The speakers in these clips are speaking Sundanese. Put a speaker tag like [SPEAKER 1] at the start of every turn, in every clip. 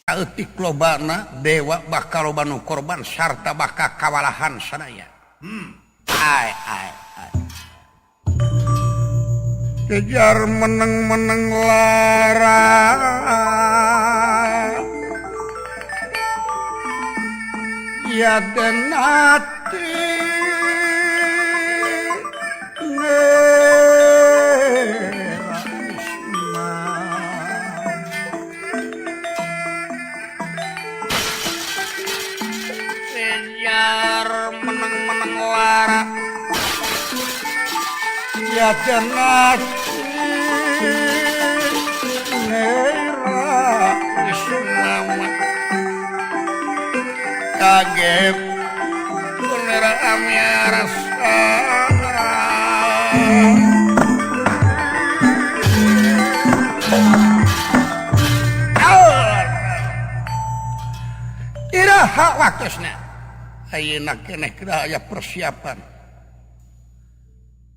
[SPEAKER 1] Saeutik lobana dewa bakal loba nu korban sarta bakal kawalahan sadaya. Ai ai ai. Kejar meneng-meneng lara. Ya denati Kejar meneng-meneng lara. Ya denati nera isnama. Kaget kunera amya rasa. Iraha waktosna ayeuna keneh kedah aya persiapan.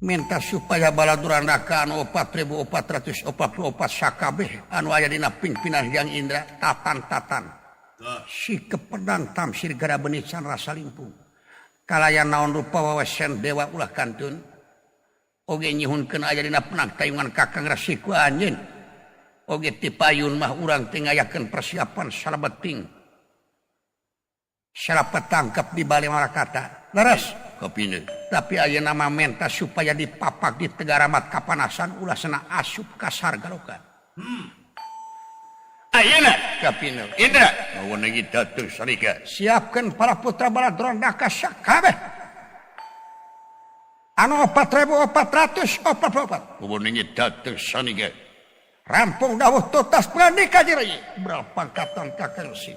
[SPEAKER 1] Minta supaya Baladurandaka anu 4444 sakabeh anu aya dina pimpinan Hyang Indra tatan-tatan. Si kepedang tamsir gara benican rasa limpung. Kalayan naon rupa wawesen dewa ulah kantun. Oge nyihunkeun aya dina penang tayungan Kakang Resi ku anjeun. Oge ti payun mah urang teh ngayakeun persiapan salabeting. Salapet tangkep di bale marakata. Leres kopine. Tapi ayeuna mah menta supaya dipapak di Tegaramat kapanasan ulah sena asup ka sargaloka. Ayeuna kapine. Indra mawengi datuh sarika. Siapkeun para putra Baladurandaka sakabeh. Anu 4444. Mawengi datuh sarika. Rampung dawuh tuntas pangandika jirayi. Berpangkatan Kakang Resi.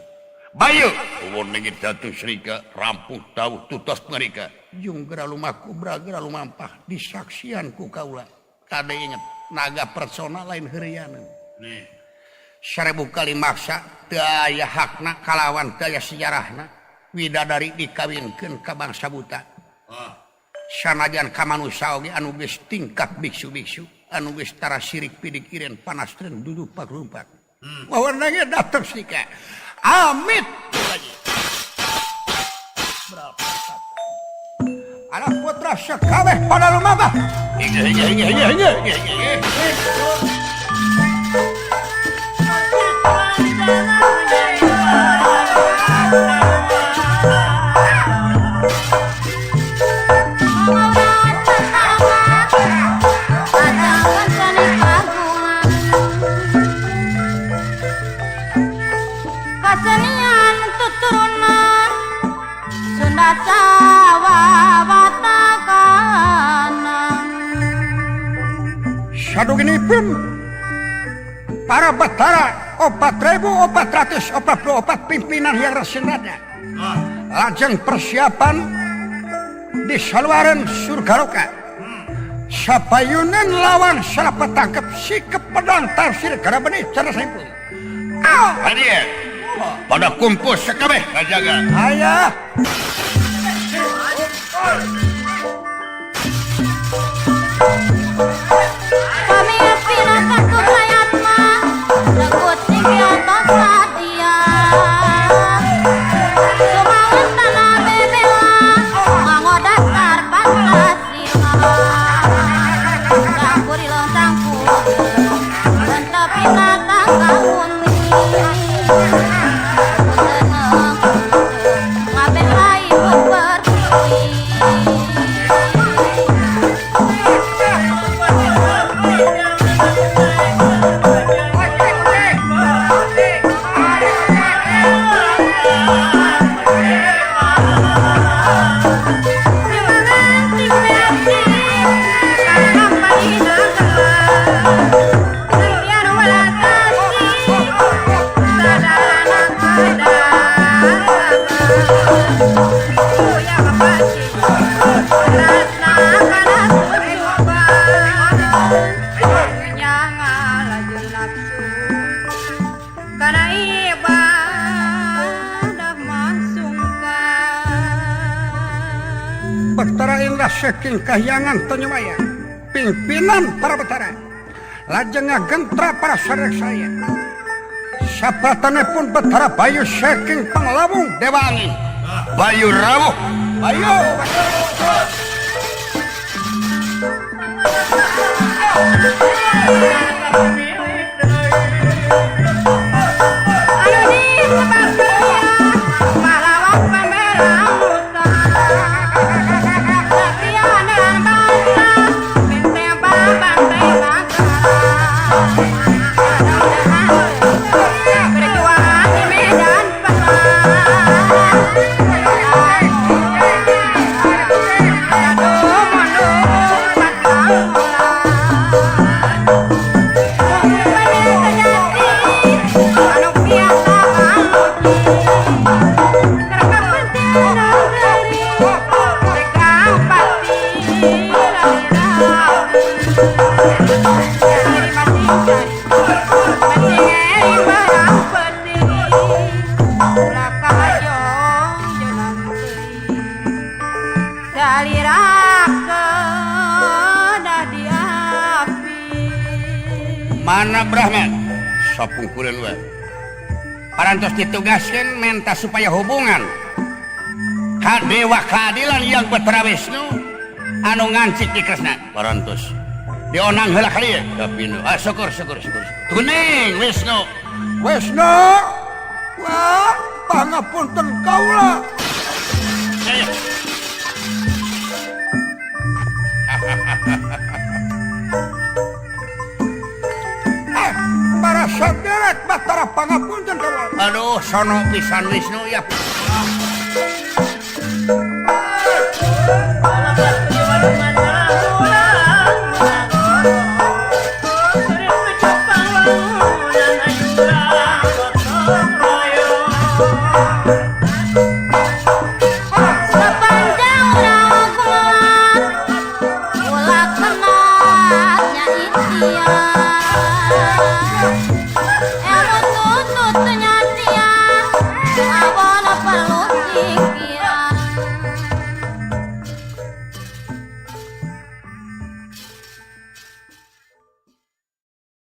[SPEAKER 1] Bayu mawengi datuh sarika rampung dawuh tuntas pangandika. Jung geura lumaku bra geura lumampah disaksian ku kaula. Kade inget naga persona lain heureuyaneun. Nih. 1000 kali maksa teu aya hakna kalawan teu aya sejarahna widadari dikawinkeun ka bangsa buta. Sanajan ka manusa oge anu geus tingkat biksu-biksu anu geus tara sirik pidikireun panastreun duduk pagrumpak. Mawarna ge dateng sika. Amit lagi. Berapa? Anak putra sakabeh pada lumabah. Hingga hingga hingga hingga hingga hingga.
[SPEAKER 2] Kasenian tuturunan Sunda sawawatakanang.
[SPEAKER 1] Saduginipun para batara 4444 pimpinan yang resenada lajeng persiapan di saluaran surgaloka. Sapayunan lawan salapet tangkep si kepedang tarsir gara benih cara simpul. Pada kumpul sekabeh kajaga. Ayah.
[SPEAKER 2] Kami pinakan kutrayatma regut tinggi atas sadia. Sumanget tanah bebela manggo dasar Pancasila. Tangkuri lontangku lentepina tangkauni. Ngabeh ibu pertiwi.
[SPEAKER 1] Betara Indra saking kahyangan Tanyumaya, pimpinan para betara, lajeng ngagentra para sareksaya. Sapratanipun Batara Bayu saking Panglawung Dewa Angin. Bayu rawuh. Bayu. Mana Brahman? Sapungkureun we. Parantos ditugaskeun menta supaya hubungan ka dewa keadilan yang Batara Wisnu anu ngancik di Kresna. Parantos dionang heula ka dieu. Kapinu. Ah syukur syukur syukur. Kuning Wisnu. Wisnu. Wah, pangapunten kaula. Para saderek Batara pangapunten kaula. Aduh, sono pisan Wisnu ya.